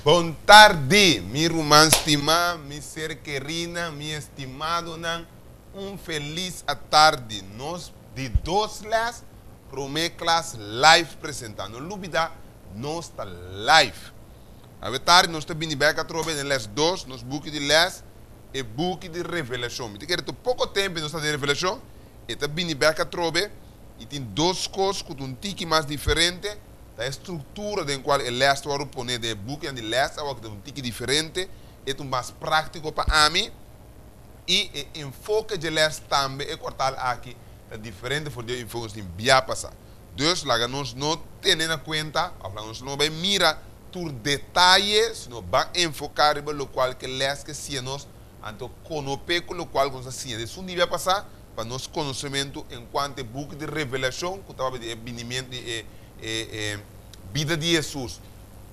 Bon tardi, mi ruman stimá, mi ser kerínan, mi estimadonan, un felis atardi. Nos di dos les, promé klas live presentá. No lubidá, nos ta live. Awe tardi nos ta bini bèk atrobe den les dos, nos buki di les, e buki di Revelashon. Mi ta kere tur poko tempu nos ta den Revelashon, e ta bini bèk atrobe i tin dos kos ku ta un tiki mas diferente, ta e struktura den kual e lès ta wòrdu poné den e bukinan di lès awor ku ta un tiki diferente, e ta un mas práktiko pa ami i e enfoke dje lès tambe e kuartal aki ta diferente for di e enfoke ku nos tin bia pasá. Dus laga nos no tene na kuenta òf laga nos no bai mira tur detaye, sino ban enfoká riba lokual ku e lès ke siña nos, anto konop'é ku lokual ku nos a siña di esun di bia pasá pa nos konosementu enkuanto e buki di Revelashon ku ta papia di e binimientu di e e bida di Hesus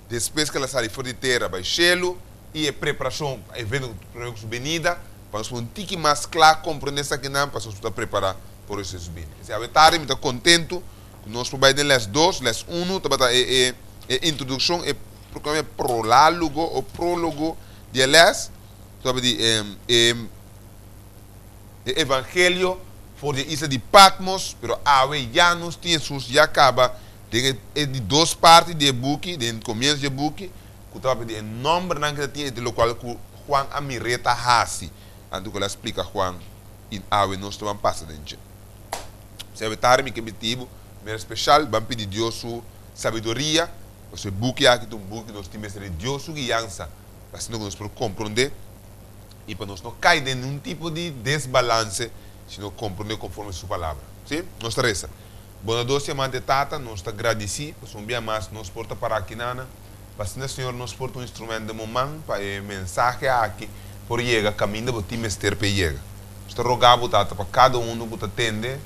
despues ku el a sali for di tera bai shelu i e preparashon pa e evento promé ku su benida, pa nos por un tiki mas kla komprendé esakinan pasobra nos por ta prepará por Hesus bini. P'esei awe tardi mi ta kontentu ku nos por bai den lès dos. Lès unu tabata e e e introdukshon, e prolálogo o prólogo di e lès, tabata di e e. E evangelio for di e isla di Patmos, pero awe ya nos tin Hesus ya kaba den e di dos parti di e buki, den komienso di e buki, ku ta papia di e nòmbernan ku ta tin i di lokual ku Juan a mir'é ta hasi. Anto ku el a splika Juan i awe nos ta ban pasa den dje. Si awe tardi mi ke biti bo manera speshal, ban pidi Dios su sabiduria, pasobra e buki aki ta un buki ku nos tin mester di Dios su guiansa pa asina ku nos por komprondé. i pa nos no kai den ningun tipo di desbalanse, sino komprondé konforme Su Palabra. Sí? Nos ta resa. Bondadoso i amante Tata, nos ta gradisí pasobra un bia mas nos por ta pará aki nana, pa asina, Señor, nos por ta un instrumènt den Bo man pa e mensahe aki por yega kaminda Bo tin mester pa e yega. Nos ta rogá Bo, Tata, pa kada unu ku ta tende,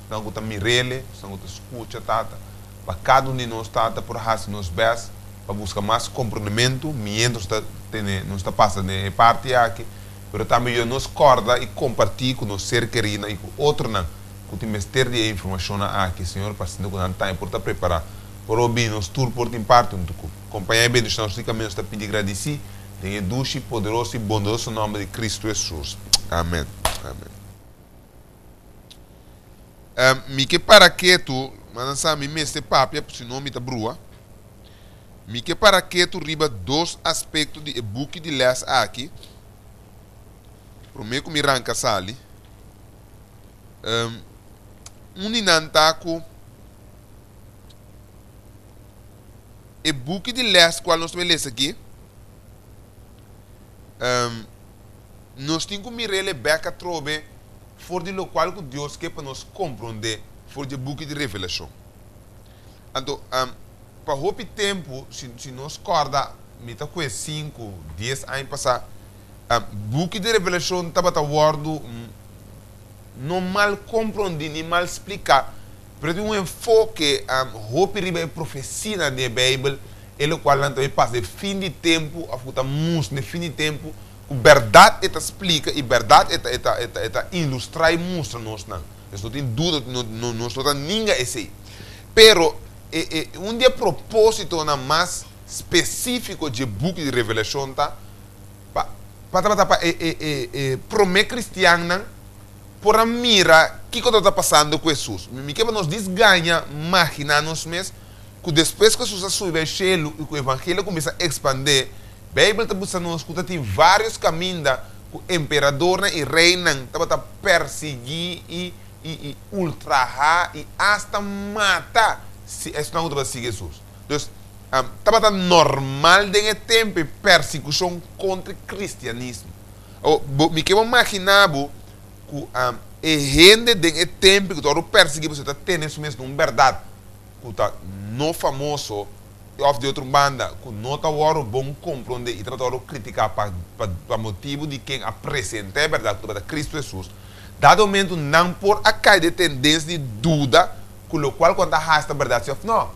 esnan ku ta mir'Ele, esnan ku ta skucha, Tata, pa kada un di nos, Tata, por hasi nos bèst pa buska mas komprondementu mientras nos ta tene nos ta pasa den e parti aki, pero tambe yuda nos kòrda i kompartí ku nos ser kerínan i ku otronan ku tin mester di e informashonnan aki, Señor, pa asina ku nan tambe por ta prepará por obi nos tur por tin parti huntu ku. Kompañá i bendishoná nos rikamente nos ta pidi gradisí den e dushi, poderoso i bondadoso nòmber di Kristu Hesus. Amèn. Amèn. Mi ke para ketu, ma nan sa mi mester papia, sino mi ta brua. Mi ke para ketu riba dos aspekto di e buki di lès aki, promé ku mi ranka sali. Un di nan ta ku e buki di lès kual nos ta bai lesa aki, nos tin ku mir'el bèk atrobe for di lokual ku Dios ke pa nos komprondé for di e buki di Revelashon. Anto, pa hopi tempu, si si nos kòrda, mi ta kue sinku, dies aña pasá, buki di Revelashon tabata wòrdu no mal komprondí ni mal spliká, pero tin un enfoke hopi riba e profesianan den e Beibel, e lokual nan ta bai pasa den fin di tempu òf ku ta mustra den fin di tempu ku bèrdat e ta splika i bèrdat e ta e ta e ta e ta ilustrá i mustra nos nan. Nos no tin duda, no no nos no ta ninga esei. Pero e e un di e propósitonan mas spesífiko dje buki di Revelashon ta pa pa tabata pa e e e e promé kristiannan por a mira kiko tabata pasando ku Hesus. Mi mi ke pa nos disgaña maginá nos mes ku despues ku Hesus a subi bai shelu i ku evangelio a kuminsá ekspandé, Beibel ta bisa nos ku ta tin vários kaminda ku emperadornan i reinan tabata persiguí i i i ultrahá i asta mata si esnan ku tabata sigui Hesus. Dus, tabata normal den e tempu e persekushon kontra e kristianismo. Awor, bo mi ke bo maginá bo ku e hende den e tempu ku ta wòrdu persiguí pasobra e ta tene su mes na un bèrdat ku ta no famoso òf di otro banda ku no ta wòrdu bon komprondé i tabata wòrdu kritiká pa pa motibu di ken a presentá e bèrdat ku tabata Kristu Hesus. Dado momentu nan por a kai den tendensia di duda ku lokual ku nan ta hasi ta bèrdat si òf nò.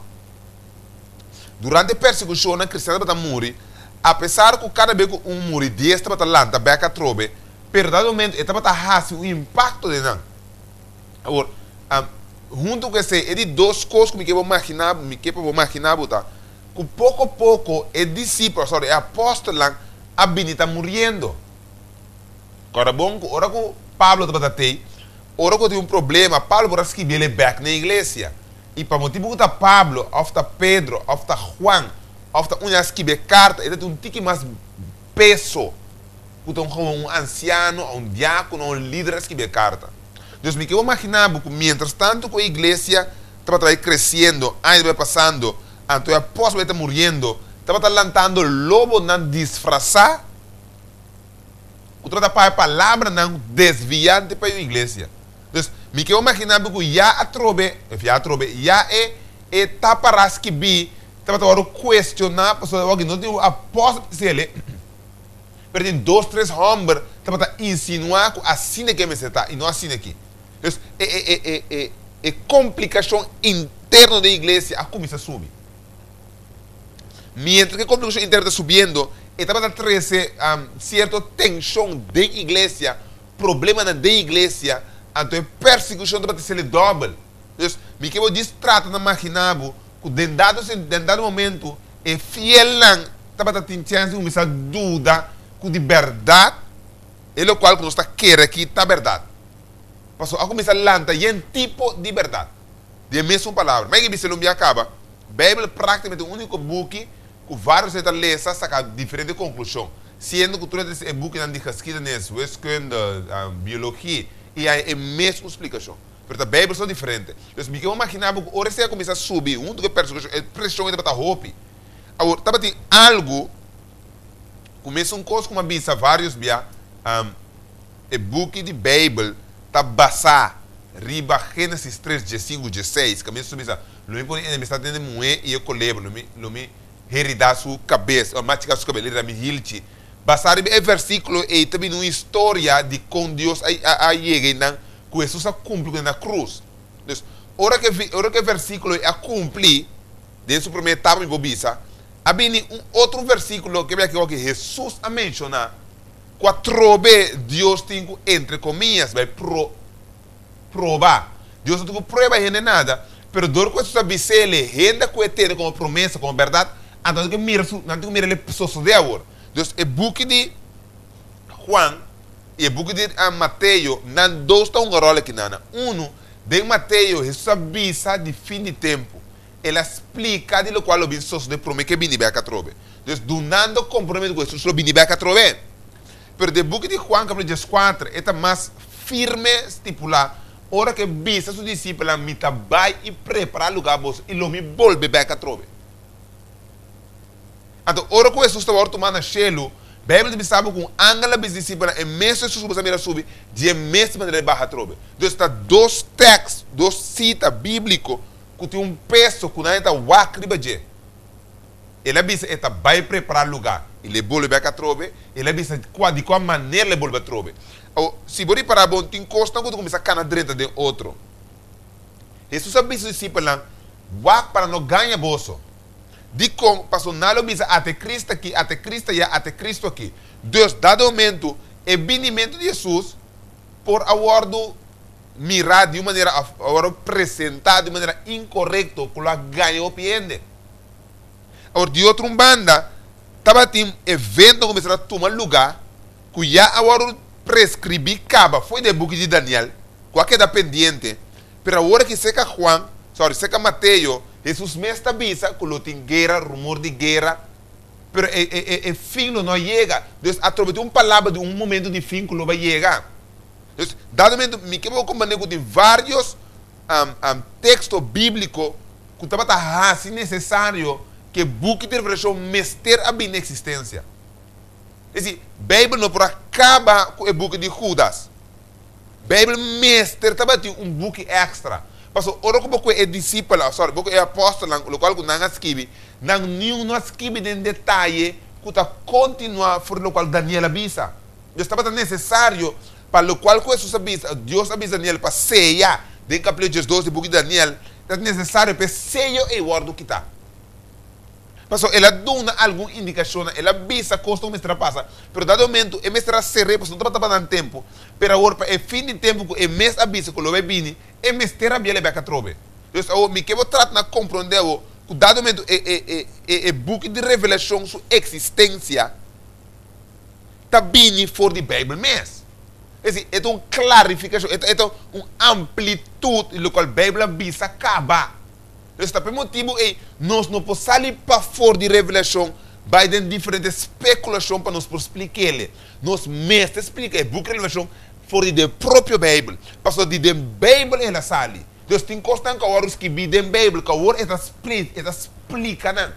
Durante e persekushonnan kristian tabata muri, apesar ku kada be ku un muri dies tabata lanta bèk atrobe, pero dado momentu e tabata hasi un impakto den nan. Awor, huntu ku esei, e di dos kos ku mi ke bo maginá bo, mi ke pa bo maginá bo ta, ku poko poko e disipel, sorry, e apòstelnan a bini ta muriendo. Kòrda bon ku ora ku Pablo tabata tei, ora ku tin un problema, Pablo por a skibi el e bèk na iglesia. I pa motibu ku ta Pablo, òf ta Pedro, òf ta Juan, òf ta un a skibi e karta, e ta tin un tiki mas peso ku ta un gewoon un ansiano, òf un diákono, òf un lider a skibi e karta. Dus mi ke bo imaginá bo ku miéntras tantu ku e iglesia tabata bai kresiendo, aña tabata bai pasando, anto e apòstel bai ta muriendo, tabata lantando lobonan disfrasá ku tabata papia palabranan desviante pa e iglesia. Dus, mi ke imaginá bo ku ya atrobe, of ya atrobe, ya e e tapará skibí tabata wòrdu kuestioná pasobra awor no tin un apòstel ta bis'el, pero tin dos tres hòmber tabata insinuá ku asina ke mester ta i no asina aki. Dus, e e e e e e komplikashon interno den iglesia a kuminsá subi. Miéntras ku e komplikashon interno ta subiendo, e tabata trese sierto tenshon den iglesia, problemanan den iglesia, anto e persekushon tabata sele dòbel. Dus, mi ke bo djis trata na maginá bo ku den dado den dado momentu e fielnan tabata tin chèns di kuminsá duda ku di bèrdat e lokual ku nos ta kere aki ta bèrdat. Pasobra a kuminsá lanta yen tipo di bèrdat. Di e mesun palabra. Mike bisa lo mi a kaba, Beibel praktikamente e uniko buki ku varios hende ta lesa saka diferente konklushon, siendo ku tur e bukinan di geschiedenis, wiskunde, biologie i haña e mesun splikashon. Pero ta Beibel so diferente. Dus mi ke imaginá bo ku ora esei a kuminsá subi huntu ku e persekushon, e preshon ei tabata hopi. Awor, tabatin algu ku mesun kos ku mi a bisa vários bia, E buki di Beibel ta basá riba Génesis tres, diesinku, dieseis, kaminda su bisa, Lo mi pone enemistad entre e muhé i e kolebra, lo mi, lo mi heridá su kabes, o machiká su kabes, lo heridá mi hilchi. Basá riba e versíkulo ei ta bini un historia di kon Dios a a a yega einan ku Hesus a kumpli ku e na krus. Dus, ora ku e ora ku e versíkulo ei a kumpli den su promé etapa, mi por bisa, a bini un otro versíkulo ke bia ke Hesus a menshoná Ku atrobe Dios tin ku entre komillas bai pro proba. Dios no tin ku prueba hende nada, pero dor ku Hesus a bis'el e hende ku e tene komo promesa, komo bèrdat, anto nan tin ku mira su, nan tin ku mira el sosodé awor. Dus e buki di Juan i e buki di Mateo, nan dos ta hunga ròl akinana. Unu, den Mateo Hesus a bisa di fin di tempu. El a splika di lokual lo bin sosodé promé ku e bini bèk atrobe. Dus dunando kompromiso ku Hesus lo bini bèk atrobe. Pero den buki di Juan kapitulo dieskuater e ta mas firme stipulá ora ku e bisa su disipelnan, Mi ta bai i prepará lugá boso i lo mi bolbe bèk atrobe. Anto ora ku Hesus ta wòrdu tumá na shelu, Beibel ta bisa bo ku un angel a bisa disipelnan, E mes Hesus ku boso a mira subi, di e mes manera e baha atrobe. Dus ta dos tèks, dos sita bíbliko ku tin un peso ku nan e ta wak riba dje. El a bisa e ta bai prepará lugá i lo e bolbe bèk atrobe. El a bisa kua di kua manera lo e bolbe atrobe. Awor, si bo ripará bon, tin kosnan ku ta kuminsá kana drenta den otro. Hesus a bisa su disipelnan, Wak pa nan no gaña boso. Dikon? Pasobra nan lo bisa, Ata e Kristu aki, ata e Kristu ayá, ata e Kristu aki. Dus, dado momentu, e binimentu di Hesus por a wòrdu mirá di un manera òf a wòrdu presentá di un manera inkorekto ku lo a gaña hopi hende. Awor, di otro un banda, tabatin evento ku mester a tuma lugá ku ya a wòrdu preskribí kaba fo'i den e buki di Daniel, ku a keda pendiente. Pero awor aki serka Juan, sorry, serka Mateo, Hesus mes ta bisa ku lo tin guera, rumor di guera, pero e e e e fin lo no a yega. Dus atrobe tin un palabra di un momento di fin ku lo bai yega. Dus, dado momento, mi ke bo komprendé ku tin vários teksto bíbliko ku tabata hasi nesesario ku e buki di Revelashon mester a bini na eksistensia. Es desi, Beibel no por a kaba ku e buki di Hudas. Beibel mester tabatin un buki èkstra. Pasobra ora ku bo kohe e disipelnan, sòri, bo kohe e apòstelnan, lokual ku nan a skibi, nan niun no a skibi den detaye ku ta kontinuá for di lokual Daniel a bisa. Dios tabata nesesario pa lokual ku Hesus a bisa, Dios a bisa Daniel pa seya den kapitulo diesdos di buki di Daniel, ta nesesario pa e seyo ei wòrdu kitá. Pasobra el a duna algun indikashonnan, el a bisa kosnan ku mester a pasa, pero dado momentu e mester a ser'é pasobra no tabata pa nan tempu. Pero awor pa e fin di tempu ku e mes a bisa ku lo bai bini, e mester a biel e bèk atrobe. Dus awor mi ke bo trata na komprondé awor. ku dado momento e e e e e buki di Revelashon su eksistensia ta bini for di Beibel mes. Es desi, e ta un klarifikashon, e ta e ta un amplitut di lokual Beibel a bisa kaba. Entonces ta pa e motibu ei nos no por sali pafor di Revelashon bai den diferente spekulashon pa nos por splik'el. Nos mester splika e buki Revelashon for di den propio Beibel, pasobra di den Beibel el a sali. Entonces tin kosnan ku a wòrdu skibí den Beibel ku awor e ta e ta splika nan.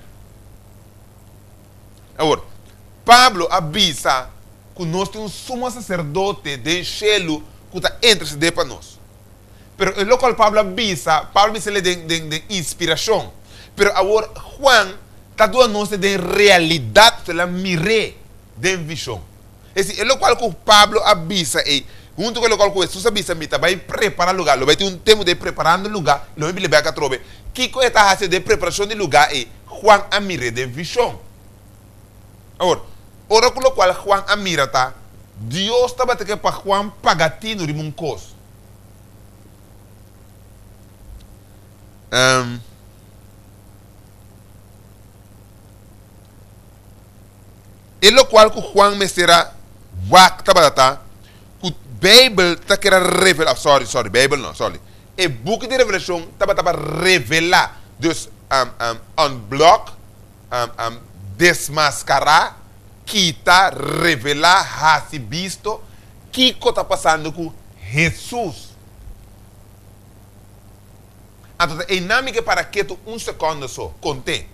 Awor, Pablo a bisa ku nos tin un sumo saserdote den shelu ku ta intersedé pa nos. Pero e lokual Pablo a bisa, Pablo a bisa el den den den inspirashon. Pero awor Juan ta duna nos e den realidat, el a mir'é den vishon. Es desi, e lokual ku Pablo a bisa ei, huntu ku e lokual ku Hesus a bisa, Mi ta bai prepará lugá. Lo bai tin un tempu den preparando lugá, lo mi bini bèk atrobe. Kiko e ta hasi den preparashon di lugá ei? Juan a mir'é den vishon. Awor, ora ku lokual Juan a mira ta, Dios tabata ke pa Juan paga tinu riba un kos. E lokual ku Juan mester a wak tabata ta ku Beibel ta keda revelá, sorry, sorry, Beibel no, sorry, e buki di Revelashon tabata pa revelá, dus unblock, desmaskará, kita, revelá, hasi bisto kiko ta pasando ku Hesus. Anto ta einan mi ke para ketu un sekondo so, kont'é.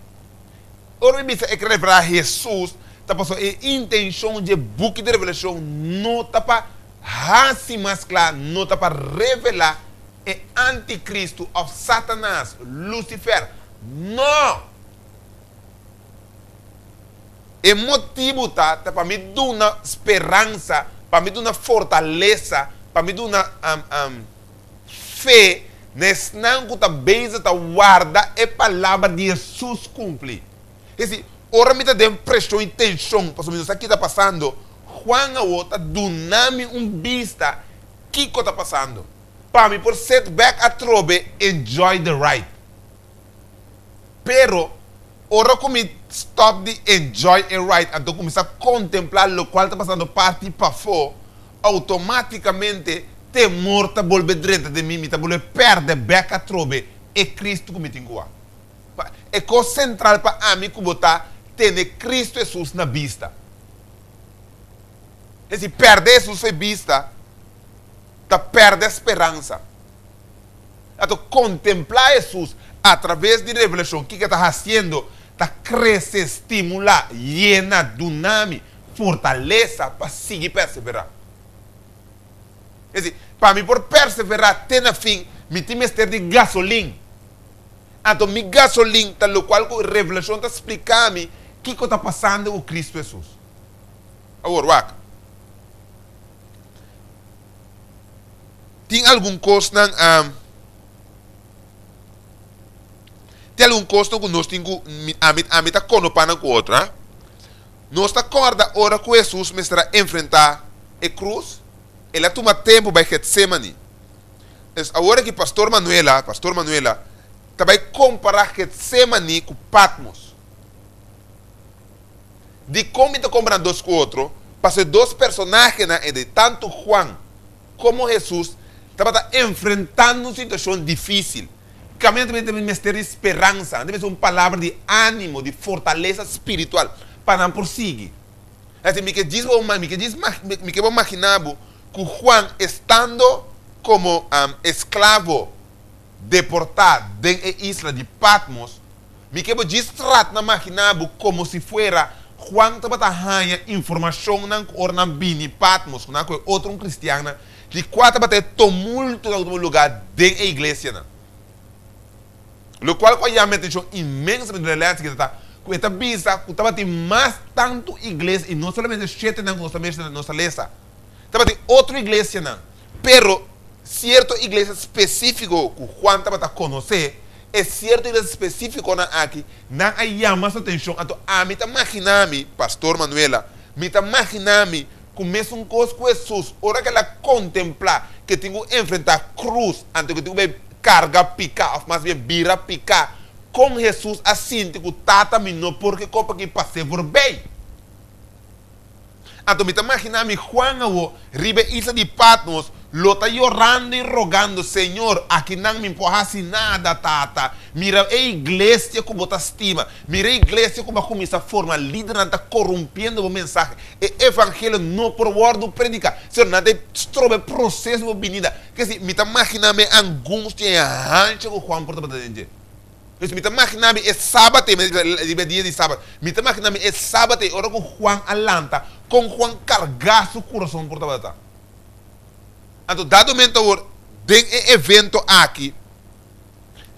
Ora mi bisa e ke revelá Hesus, ta pasobra e intenshon dje buki di Revelashon no ta pa hasi mas kla, no ta pa revelá e antikristu òf Satanas, Lusifer. No! E motibu ta, ta pa mi duna speransa, pa mi duna fortalesa, pa mi duna fe na esnan ku ta bezig ta warda e palabra di Hesus kumpli. Es desi, ora mi ta den preshon i tenshon pasobra mi no sa ki ta pasando, Juan awor ta duna mi un bista kiko ta pasando, pa mi por sit back atrobe enjoy the ride. Pero, ora ku mi stòp di enjoy e ride anto kuminsá kontemplá lokual ta pasando parti pafó, outomátikamente temor ta bolbe drenta den mi, mi ta bolbe pèrdè bèk atrobe e Kristu ku mi tin ku wak. E kos sentral pa ami ku bo ta tene Kristu Hesus na bista. Es si pèrdè Hesus fo'i bista, ta pèrdè speransa. Anto kontemplá Hesus atraves di revelashon, kiko e ta hasiendo, ta krese, stimulá, yena, duna mi fortalesa pa sigui perseverá. Es desi, pa mi por perseverá te na fin, mi tin mester di gasolin. Anto mi gasolin ta lokual ku revelashon ta splika mi kiko ta pasando ku Kristu Hesus. Awor, wak. Tin algun kosnan tin algun kosnan ku nos tin ku ami ami ta konopa nan ku otro ha. Nos ta kòrda ora ku Hesus mester a enfrentá e krus, el a tuma tempu bai Getsemani. Es awor aki Pastor Manuela, Pastor Manuela, ta bai kompará Getsemani ku Patmos. Dikon mi ta kompará dos ku otro? Pasobra e dos personahenan ei, tantu Juan komo Hesus, tabata enfrentando un situashon difísil. Kaminda tambe tabatin mester di speransa, nan ta mester un palabra di ánimo, di fortalesa spiritual pa nan por sigui. Asina, mi ke djis bo, mi ke djis, mi ke bo maginá bo ku Juan estando komo esklavo deportá den e isla di Patmos, Mi ke bo djis trat na maginá bo komo si fuera Juan tabata haña informashonnan ku ora nan bini Patmos ku nan ku e otro un kristiannan di kua tabata e tumultonan ku tuma lugá den e iglesianan. Lokual ku a yama mi atenshon inmensamente den e lès aki ta ku e ta bisa ku tabatin mas tantu iglesia i no solamente shetenan ku nos ta menshoná nos ta lesa. Tabatin otro iglesianan, pero sierto iglesia spesífiko ku Juan tabata konosé, e sierto iglesia spesífikonan aki, nan a yama su atenshon. Anto ami ta maginá mi, Pastor Manuela, mi ta maginá mi ku mesun kos ku Hesus, ora ku el a kontemplá ku e tin ku enfrentá krus, anto ku e tin ku bai karga piká, òf mas bien bira piká. kon Hesus a sinti ku Tata mi no por ke kopa aki pas'é voorbij. Anto mi ta maginá mi Juan awo riba e isla di Patmos lo ta yorando i rogando, Señor, akinan mi por hasi nada, Tata. Mira e iglesia ku bo ta stima. Mira e iglesia ku bo a kuminsá forma. Lidernan ta korumpiendo bo mensahe. E evangelio no por wòrdu prediká. Señor, nan ta stroba e proseso di bo binida. Kesi, mi ta maginá mi e angustia i e hansha ku Juan por tabata den dje. Pues mi ta maginá mi e sabat ei, riba e dia di sabat, mi ta maginá mi e sabat ei ora ku Juan a lanta, kon Juan kargá su kurason por tabata. Anto dado momento awor, den e evento aki,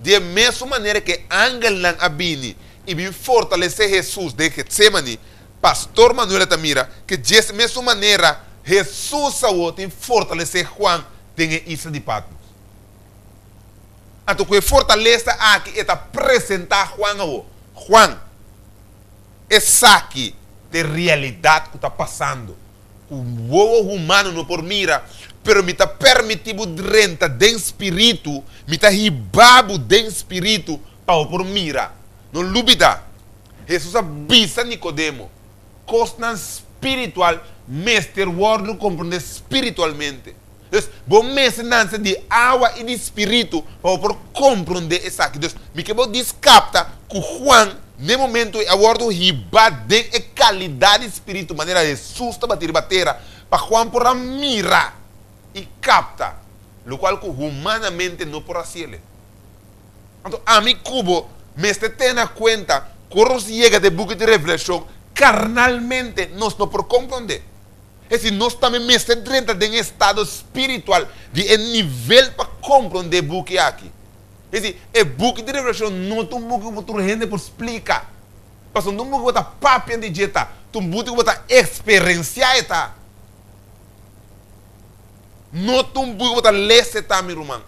di e mesun manera ku e angelnan a bini i bin fortalesé Hesus den Getsémani, Pastor Manuel a ta mira ku djes mesun manera Hesus awor tin fortalesé Juan den e isla di Patmos. Anto ku e fortalesa aki e ta presentá Juan awor. Juan, esaki ta e realidat ku ta pasando, ku wowo humano no por mira, pero mi ta permití bo drenta den spiritu, mi ta hiba bo den spiritu pa bo por mira. No lubidá, Hesus a bisa Nikodemo, kosnan spiritual mester wòrdu komprondé spiritualmente. Dus, bo mester nanse di awa i di spiritu pa bo por komprondé esaki. Dus, mi ke bo dis kapta ku Juan n'e momentu ei a wòrdu hibá den e kalidat di spiritu manera Hesus tabata riba tera pa Juan por a mira i kapta lokual ku humanamente no por hasiel. Anto ami ku bo mester tene na kuenta ku ora nos yega den buki di Revelashon karnalmente nos no por komprondé. Es decir, nos tambe mester drenta den e estado spiritual di e nivel pa comprende e buki aki. Es decir, e buki di Revelacion no ta un buki cu tur hende por splica. Pasobra no ta un buki cu bo ta papia di dje ta, ta un buki cu bo ta experencia e ta. No ta un buki cu bo ta lesa e ta, mi ruman.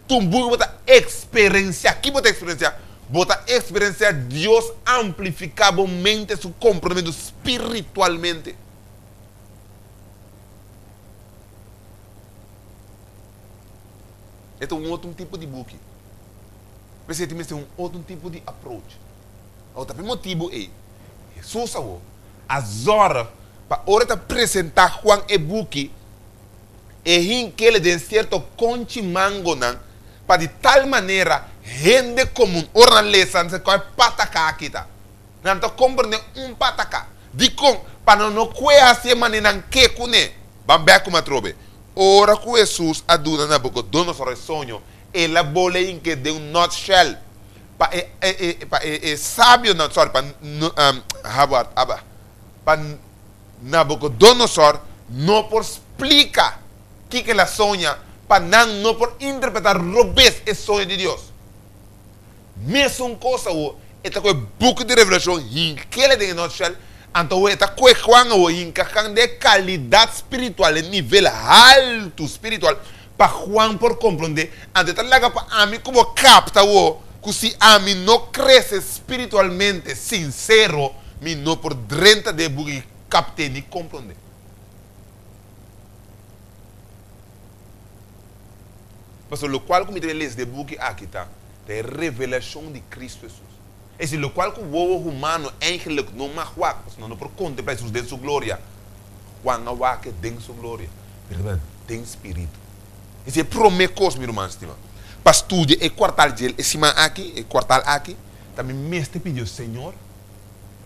Ta un buki cu bo ta experencia. Ki bo ta experencia? Bo ta experencia Dios amplifica bo mente, su comprendemento spiritualmente. E ta un otro tipo di buki. P'esei tin mester un otro tipo di approach. Awor ta p'e motibu ei, Hesus awor a zòrg pa ora e ta presentá Juan e buki, e hink'el den sierto konchi mangonan pa di tal manera hende komun ora nan lesa nan sa kua e pataka aki ta. Nan ta komprendé un pataka. Dikon? Pa nan no kue hasi e manera nan ke kuné. Ban bèk kuma atrobe. Ora ku Hesus a duna Nabukodonosor e soño, el a bole hink'é den un nutshell pa e e pa e e sabionan, sorry, pa Howard, aba, pa Nabukodonosor no por splika kiko el a soña, pa nan no por interpretá robes e soño di Dios. Mesun kos awor, e ta kohe buki di Revelashon hink'el den e nutshell, anto awor e ta kohe Juan awor hinka Juan den e kalidat spiritual, e nivel haltu spiritual, pa Juan por komprondé. Anto e ta laga pa ami ku bo kapta awor ku si ami no krese spiritualmente sinsero, mi no por drenta den e buki i kapt'é ni komprondé. Pasobra lokual ku mi ta bin lesa den e buki aki ta ta e revelashon di Kristu Hesus. Es decir, lokual ku wowo humano eigenlik no mag wak, pasobra nan no por kontemplá Hesus den su gloria, Juan a wak e den su gloria, pero tabata den spiritu. Es e promé kos, mi ruman stimá, pa studia e kuartal djel e siman aki, e kuartal aki, ta mi mester pidi Dios, Señor,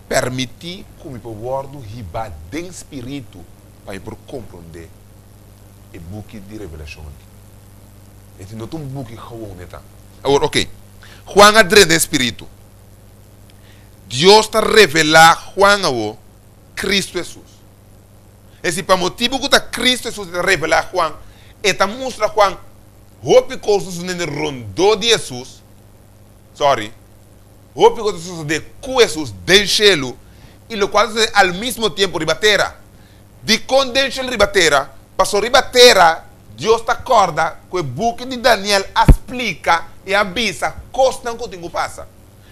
permití ku mi por wòrdu hibá den spiritu pa mi por komprondé e buki di Revelashon aki. E no ta un buki gewoon e ta. Awor, oké. Juan a drenta den spiritu. Dios ta revelá Juan awor Kristu Hesus. Es decir, pa motibu ku ta Kristu Hesus ta revelá Juan, e ta mustra Juan hopi kos ta sucediendo rondó di Hesus, sorry, hopi kos ta sucede ku Hesus den shelu i lokual ta sucede al mismo tiempo riba tera. Dikon den shelu riba tera? Pasobra riba tera Dios ta kòrda ku e buki di Daniel a splika i a bisa kosnan ku tin ku pasa.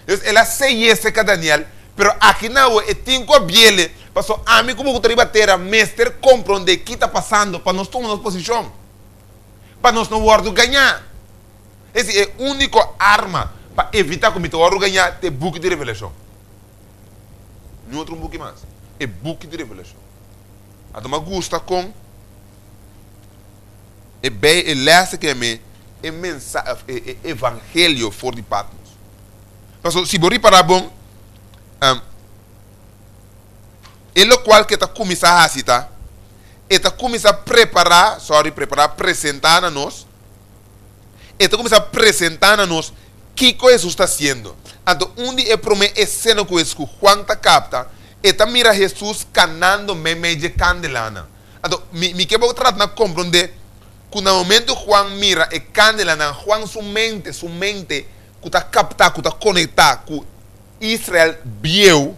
Dus el a sey'é serka Daniel, pero aki na awe e tin ku a biel'e, pasobra ami ku bo ku ta riba tera mester komprondé ki ta pasando pa nos tuma nos posishon, pa nos no wòrdu gañá. Esi e úniko arma pa evitá ku mi ta wòrdu gañá ta e buki di Revelashon. Niun otro buki mas. E buki di Revelashon. Anto mi a gusta kon e bei e lès ke mi e mensa e evangelio for di Patmos. Pasobra si bo ripará bon, e lokual ku e ta kuminsá hasi ta, e ta kuminsá prepará, sorry, prepará, presentá na nos, e ta kuminsá presentá na nos kiko Hesus ta hasiendo. Anto un di e promé esena ku ku Juan ta kapta, e ta mira Hesus kanando meimei dje kandelanan. Anto mi mi ke bo trata na komprondé ku na momento Juan mira e kandelanan, Juan su mente, su mente ku ta kaptá, ku ta konektá ku Israel bieu,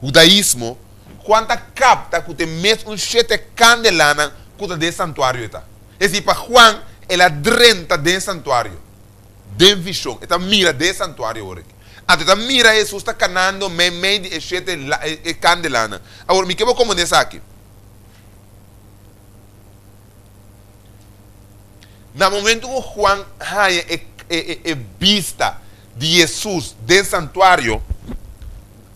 Hudaismo, Juan ta kapta ku ta e mes un shete kandelanan ku ta den e santuario e ta. Es di, pa Juan, el a drenta den e santuario, den vishon, e ta mira den e santuario awor aki. Anto e ta mira Hesus ta kanando meimei di e shete e kandelanan. Awor, mi ke bo komprende esaki. Na momento ku Juan haña e e bista di Hesus den santuario,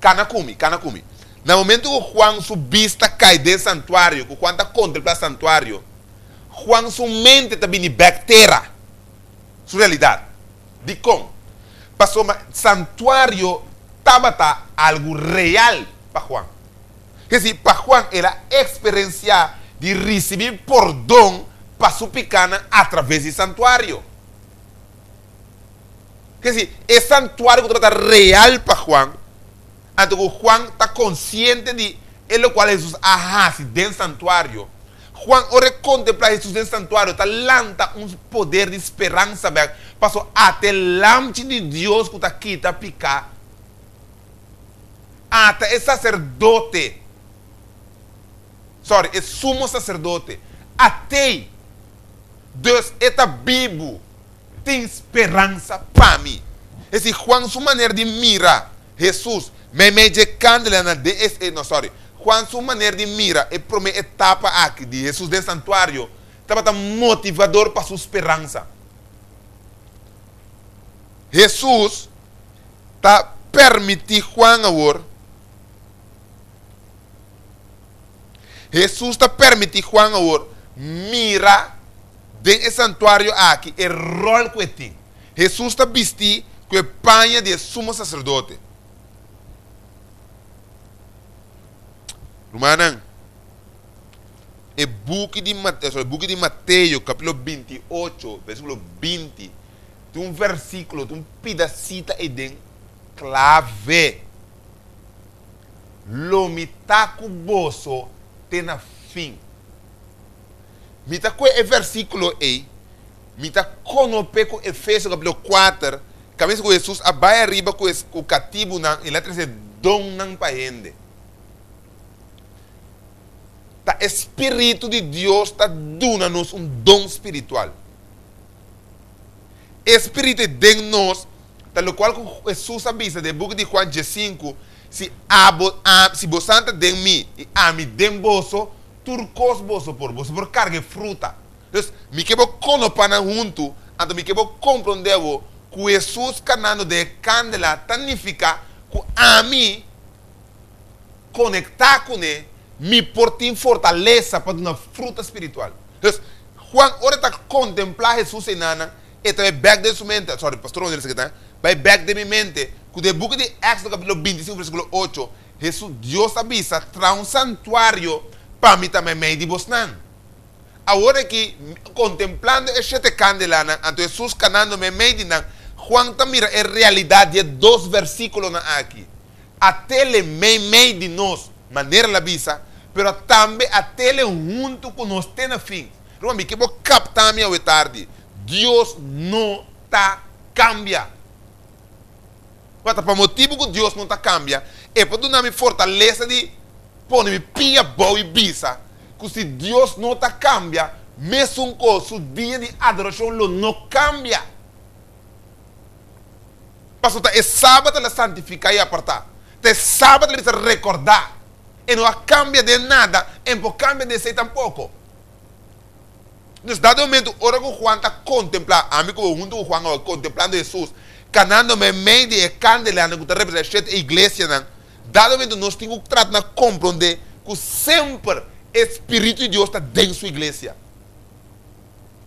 Kana ku mi, kana ku mi. Na momento ku Juan su bista kai den santuario, ku Juan ta kontemplá santuario, Juan su mente ta bini bèk tera, su realidat. Dikon? Pasobra santuario tabata algu real pa Juan. Es desi, pa Juan el a eksperensiá di risibí pordon pa su pikánan atraves di santuario. Es desi, e santuario ku tabata real pa Juan, anto ku Juan ta konsiente di e lokual Hesus a hasi den santuario. Juan ora e kontemplá Hesus den santuario ta lanta un poder di speransa bèk, pasobra ata e Lamchi di Dios ku ta kita piká. Ata e saserdote, sorry, e sumo saserdote, atei, dus e ta bibu, tin speransa pa mi. Es di Juan su manera di mira Hesus meimei dje kandelanan den e, no sorry, Juan su manera di mira e prome etapa aki di Hesus den santuario tabata motivador pa su speransa. Hesus ta permití Juan awor? Hesus ta permití Juan awor mira den e santuario aki e ròl ku e tin. Hesus ta bistí ku e paña di e sumo saserdote. Rumannan, e buki di Mateo, e buki di Mateo, kapítulo 28, versíkulo 20, Tin un versíkulo, tin un pidasita ei den klave. Lo mi ta ku boso te na fin. Mi ta kue e versíkulo ei, mi ta konop'é ku Efesio kapítulo kuater, kaminda ku Hesus a bai ariba ku e ku katibunan i el a trese donnan pa hende. Ta e spiritu di Dios ta duna nos un don spiritual. E spiritu ei den nos ta lokual ku Hesus a bisa den e buki di Juan diesinku, Si abo, a, si bosan ta den mi i ami den boso, tur kos boso por, boso por karga e fruta. Dus, mi ke bo konopa nan huntu, anto mi ke bo komprondé bo ku Hesus kanando den e kandela ta nifiká ku ami konektá kuné, mi por tin fortalesa pa duna fruta spiritual. Dus, Juan ora e ta kontemplá Hesus einanan, e ta bai bèk den su mente, sorry, pastor Ronel esaki ta, bai bèk den mi mente, ku den e buki di Éksodo kapítulo 25 versíkulo 8, Hesus, Dios a bisa, Traha un santuario pa mi ta meimei di bosnan. Awor aki, kontemplando e shete kandelanan, anto Hesus kanando meimei di nan, Juan ta mira e realidat di e dos versíkulonan aki. A tele meimei di nos, manera el a bisa, pero tambe a tele huntu ku nos te na fin. Ruman, mi ke bo kapta mi awe tardi, Dios no ta kambia. Wak, ta pa motibu ku Dios no ta kambia, e por duna mi fortalesa di pone mi pia bou i bisa ku si Dios no ta kambia, mesun kos su dia di adorashon lo no kambia. Pasobra ta e sabat el a santifiká i apartá. Ta e sabat el a bisa rekordá. E no a kambia den nada, e no por kambia den esei tampoko. Dus dado momento, ora ku Juan ta kontemplá, ami ku bo huntu ku Juan awor, kontemplando Hesus, kanando meimei di e kandelanan ku ta representá e shete iglesianan, dado momento nos tin ku trata na komprondé ku semper e Spiritu di Dios ta den Su iglesia.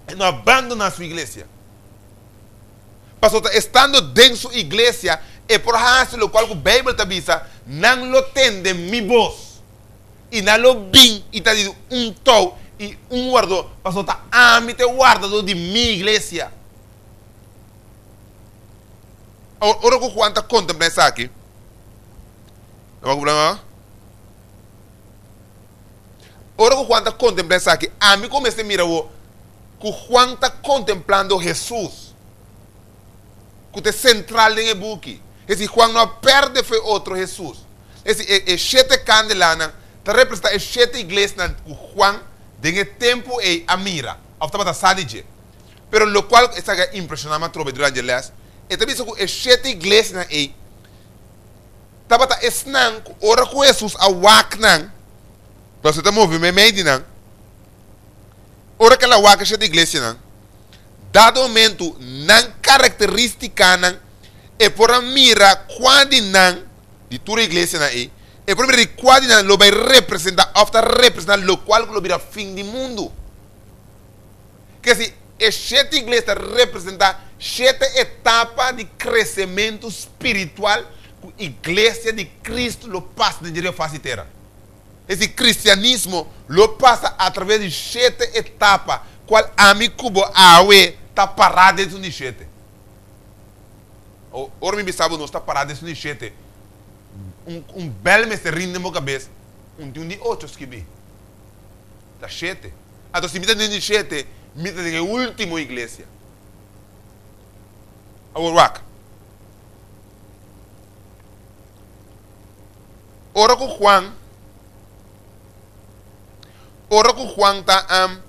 E no a bandoná Su iglesia. Pasobra ta estando den Su iglesia e por hasi lokual ku Beibel ta bisa, Nan lo tende mi bos, i nan lo bin i ta di un tou i un wardadó, pasobra ta ami ta e wardadó di mi iglesia. Awor, ora ku Juan ta kontemplá esaki, ora ku Juan ta kontemplá esaki, ami ku mester mira awor ku Juan ta kontemplando Hesus, ku ta e sentral den e buki. Es desi, Juan no a pèrdè fe otro Hesus. Es desi, e shete kandelanan ta representá e shete iglesianan ku Juan den e tempu ei a mira òf tabata sa di dje. Pero lokual ku esaki a impreshoná mi atrobe durante e lès, e ta bisa ku e shete iglesianan ei tabata esnan ku ora ku Hesus a wak nan, pasobra e ta move meimei di nan, ora ku el a wak e shete iglesianan, dado momentu nan karakterístikanan e por a mira kua di nan, di tur e iglesianan ei, e por a mira di kua di nan lo bai representá òf ta representá lokual ku lo bira fin di mundu. Ke si e shete iglesia ta representá shete etapa di kresementu spiritual ku Iglesia di Kristu lo pasa den dje fas di tera. Es di kristianismo lo pasa atraves di shete etapa kual ami ku bo awe ta pará den esun di shete. Ora mi bisa bo nos ta pará den esun di shete, un un bèl mester rin den bo kabes, un tin un di ocho skibí. Ta shete. Anto si mi ta den di shete, mi ta den e ultimo iglesia. Awor wak. Ora ku Juan, ora ku Juan ta um,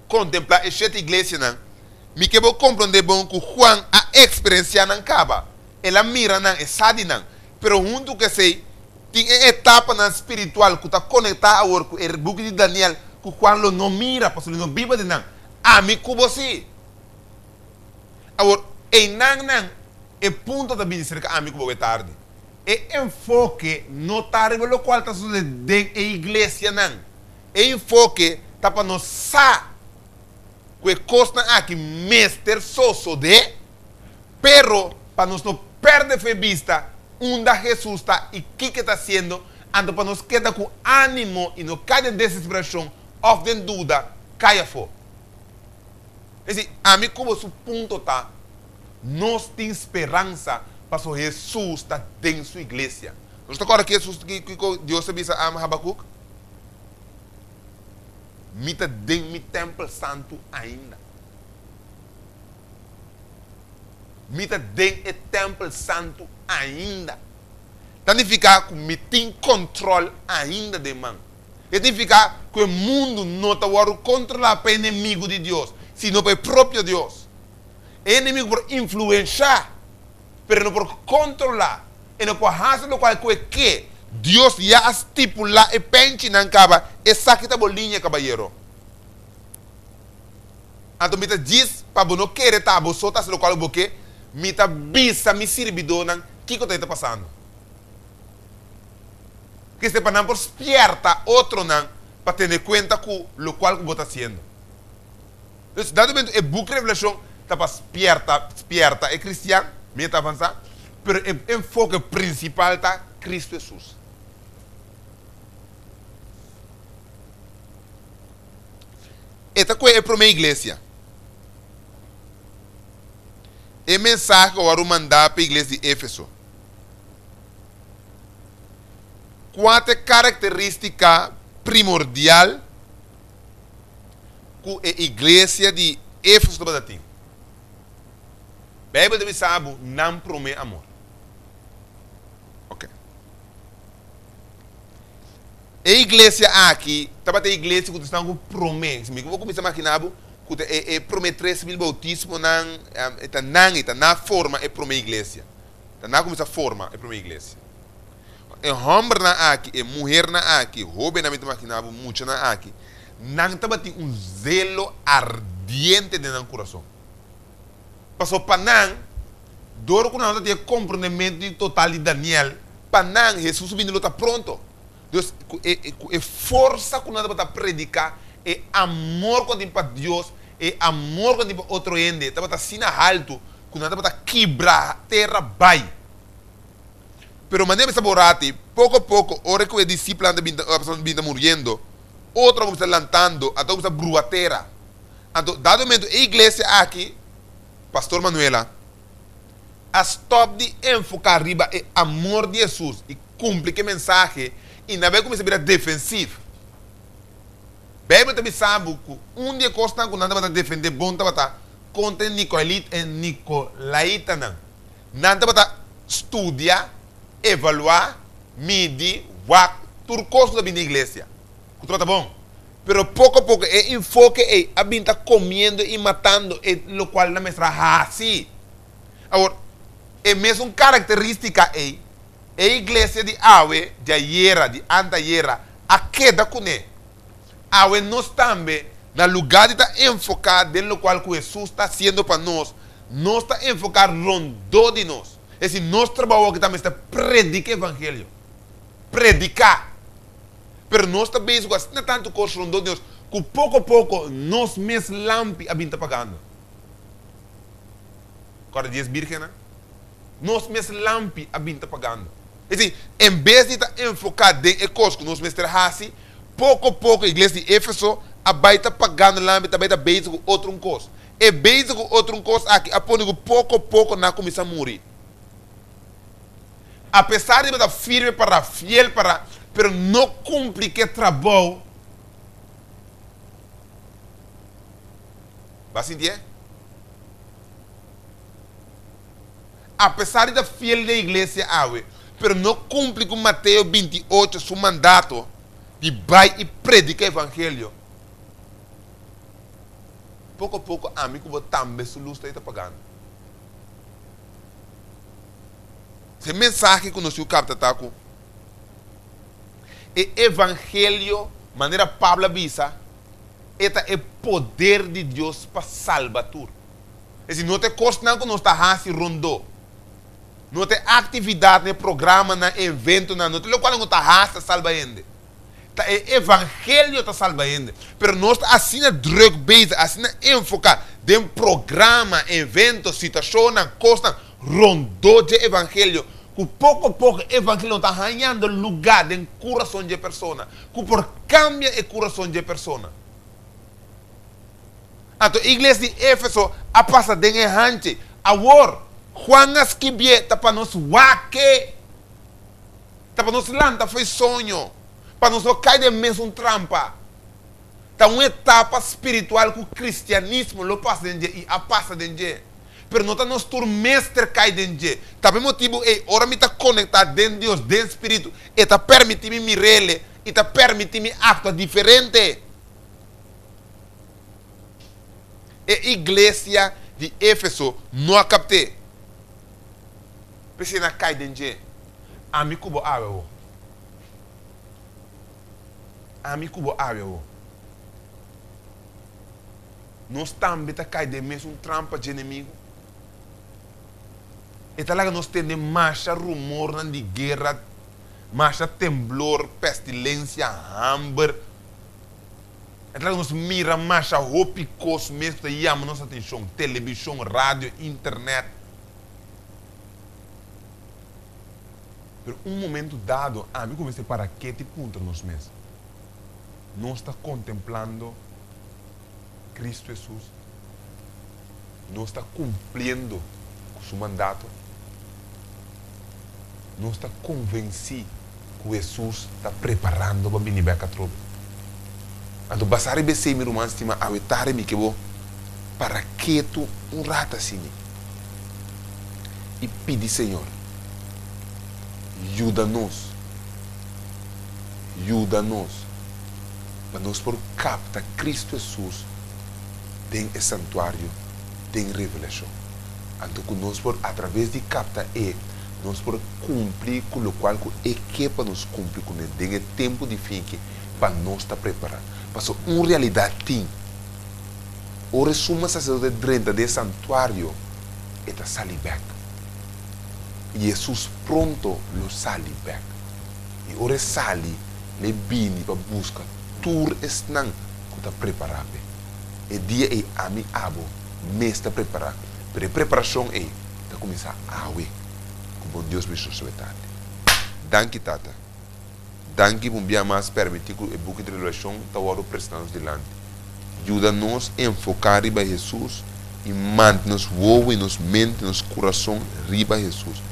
kontemplá e shete iglesianan, mi ke bo komprondé bon ku Juan a eksperensiá nan kaba. El a mira nan, e sa di nan. Pero huntu ku esei, Tin e etapanan spiritual ku ta konektá awor ku e buki di Daniel ku Juan lo no mira pasobra lo no biba den nan. Ami ku bo sí. Awor, einan nan e punto ta bini serka ami ku bo e tardi. E enfoke no ta riba lokual ta sosodé den e iglesianan. E enfoke ta pa nos sa ku e kosnan aki mester sosodé. Pero, pa nos no perde fe bista unda Hesus ta i kiko e ta hasiendo, anto pa nos keda ku ánimo i no kai den desesperashon òf den duda, kai afó. Es desi, ami ku bo su punto ta, nos tin speransa pasobra Hesus ta den su iglesia. Nos ta kòrda kiko Dios a bisa Habakuk? Mi ta den mi tèmpel santu ainda. Mi ta den e tèmpel santu ainda. Ta nifiká ku mi tin kòntròl ainda den man. E ta nifiká ku e mundu no ta wòrdu kontrolá pa e enemigu di Dios, sino pa e propio Dios. E enemigu por influenshá, pero e no por kontrolá. E no por hasi lokual ku e ke. Dios ya a stipulá e pènchinan kaba, esaki ta bo liña, kabayero. Anto mi ta djis pa bo no kere ta bo so ta hasi lokual bo ke, mi ta bisa mi sirbidónan kiko ta e ta pasando. Kester pa nan por spièrta otronan pa tene kuenta ku lokual ku bo ta hasiendo. Dus, dado momento e buki Revelashon ta pa spièrta, spièrta e kristian, mi ta avansá, pero e enfoke prinsipal ta Kristu Hesus. E ta kue e promé iglesia. E mensahe ku a wòrdu mandá pa e iglesia di Éfeso. Kua ta e karakterístika primordial ku e iglesia di Éfeso tabata tin? Beibel ta bisa bo nan promé amor. Oké. E iglesia aki tabata e iglesia ku ta esnan ku promé. Si mi bo kuminsá maginá bo ku ta e e promé 3000 boutismonan, e ta nan, e ta na forma e promé iglesia. Ta nan a kuminsá forma e promé iglesia. E hòmbernan aki, e muhernan aki, hóbennan mi ta maginá bo, muchanan aki, nan tabatin un zelo ardiente den nan kurason. Pasobra pa nan. Dor ku nan no ta tin e komprondementu di total di Daniel, pa nan Hesus su bini lo ta pronto. Dus ku e ku e forsa ku nan tabata prediká, e amor ku nan tin pa Dios, e amor ku nan tin pa otro hende tabata asina haltu ku nan tabata kibra tera bai. Pero manera mi sa bo rati, poko poko ora ku e disipelnan ta bin ta bin ta muriendo, otro a kuminsá lantando, anto a kuminsá brua tera. Anto dado momento e iglesia aki, Pastor Manuela, a stop di enfoká riba e amor di Hesus i kumpli ku e mensahe i nan bai kuminsá bira defensiv. Beibel ta bisa bo ku un di e kosnan ku nan tabata defendé bon tabata kontra e nikolaitanan. Nan tabata studia, evaluá, midi, wak tur kos ku ta bini iglesia, ku tabata bon. Pero poko poko e enfoke ei a bin ta komiendo i matando e lokual nan mester a hasi. Awor, e mesun karakterístika ei, e iglesia di awe, di ayera, di antayera, a keda kuné. Awe nos tambe, na lugá di ta enfoká den lokual ku Hesus ta hasiendo pa nos, nos ta enfoká rondó di nos. Es desir, nos trabou aki ta mester prediká evangelio. Prediká! Pero nos ta bezig ku asina tantu kos rondó di nos ku poko poko nos mes lampi a bin ta pagando. Kòrda dies bírgennan? Nos mes lampi a bin ta pagando. Es desir, en bes di ta enfoká den e kos ku nos mester hasi, poko poko iglesia di Éfeso a bai ta pagando lampi, ta bai ta bezig ku otro un kos. E bezig ku otro un kos aki a pone ku poko poko nan a kuminsá muri. Apesar di bo ta firme para, fiel para, pero no cumpli cu e trabou. Bo a sinti e? Apesar di ta fiel den iglesia awe, pero no cumpli cu Mateo 28 su mandato di bai y predica evangelio, poco poco ami cu bo tambe su luz ta pagando. E mensahe ku nos yu kapta ta ku e evangelio, manera Pablo a bisa, e ta e poder di Dios pa salba tur. Es decir, no ta e kosnan ku nos ta hasi rondó, no ta e aktividatnan, e programanan, e eventonan, no ta lokual ku ta hasi ta salba hende. Ta e evangelio ta salba hende. Pero nos ta asina druk bezig, asina enfoká den programa, evento, situashonnan, kosnan rondó dje evangelio, ku poko poko e evangelio no ta hañando lugá den kurason dje persona, ku por kambia e kurason dje persona. Anto e iglesia di Éfeso a pasa den e hanchi. Awor, Juan a skibié ta pa nos wak e. Ta pa nos lanta fo'i soño, pa nos no kai den mesun trampa. Ta un etapa spiritual ku kristianismo lo pasa den dje i a pasa den dje. Pero no ta nos tur mester kai den dje. Ta pa e motibu ei, ora mi ta konektá den Dios, den spiritu, e ta permití mi mir'El i ta permití mi aktua diferente. E iglesia di Éfeso no a kapt'é. P'esei nan a kai den dje. Ami ku bo awe awo. Ami ku bo awe awo. Nos tambe ta kai den mesun trampa dje enemigu. E ta laga nos tende masha rumornan di guera, masha temblor, pestilensia, hamber. E ta laga nos mira masha hopi kos mes ku ta yama nos atenshon, telebishon, radio, internet. Pero un momento dado ami cuminsa para keti puntra nos mes, Nos ta contemplando Cristo Jesus? Nos ta cumpliendo cu su mandato? Nos ta convenci cu Jesus ta preparando pa bini bek atrobe? Anto basa riba esey mi ruman stima awe tarde mi ke bo para ketu un rato asini i pidi Señor yuda nos, yuda nos pa nos por kapta Cristo Jesus den e santuario den Revelashon. Anto ku nos por atraves di kapta E nos por kumpli ku lokual ku E ke pa nos kumpli kuné den e tempu di fin aki pa nos ta prepará. Pasobra un realidat tin, ora e suma saserdote drenta den e santuario, e ta sali bèk. Hesus pronto lo sali bèk. I ora e sali, lo e bini pa buska tur esnan ku ta prepará p'e. E dia ei ami abo mes ta prepará, pero e preparashon ei ta kuminsá awe. Ku bon Dios bendishon su e tardi. Danki Tata. Danki pa un bia mas permití ku e buki di Revelashon ta wòrdu presentá nos dilanti. Yuda nos enfoká riba Hesus i mantene nos wowo i nos mente i nos kurason riba Hesus.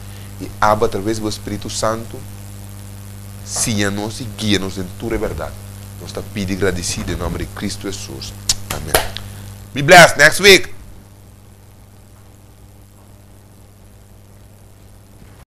I abo atraves di bo Spiritu Santu siña nos i guia nos den tur e bèrdat. Nos ta pidi i gradisí den nòmber di Kristu Hesus. Amen. Be blessed. Next week.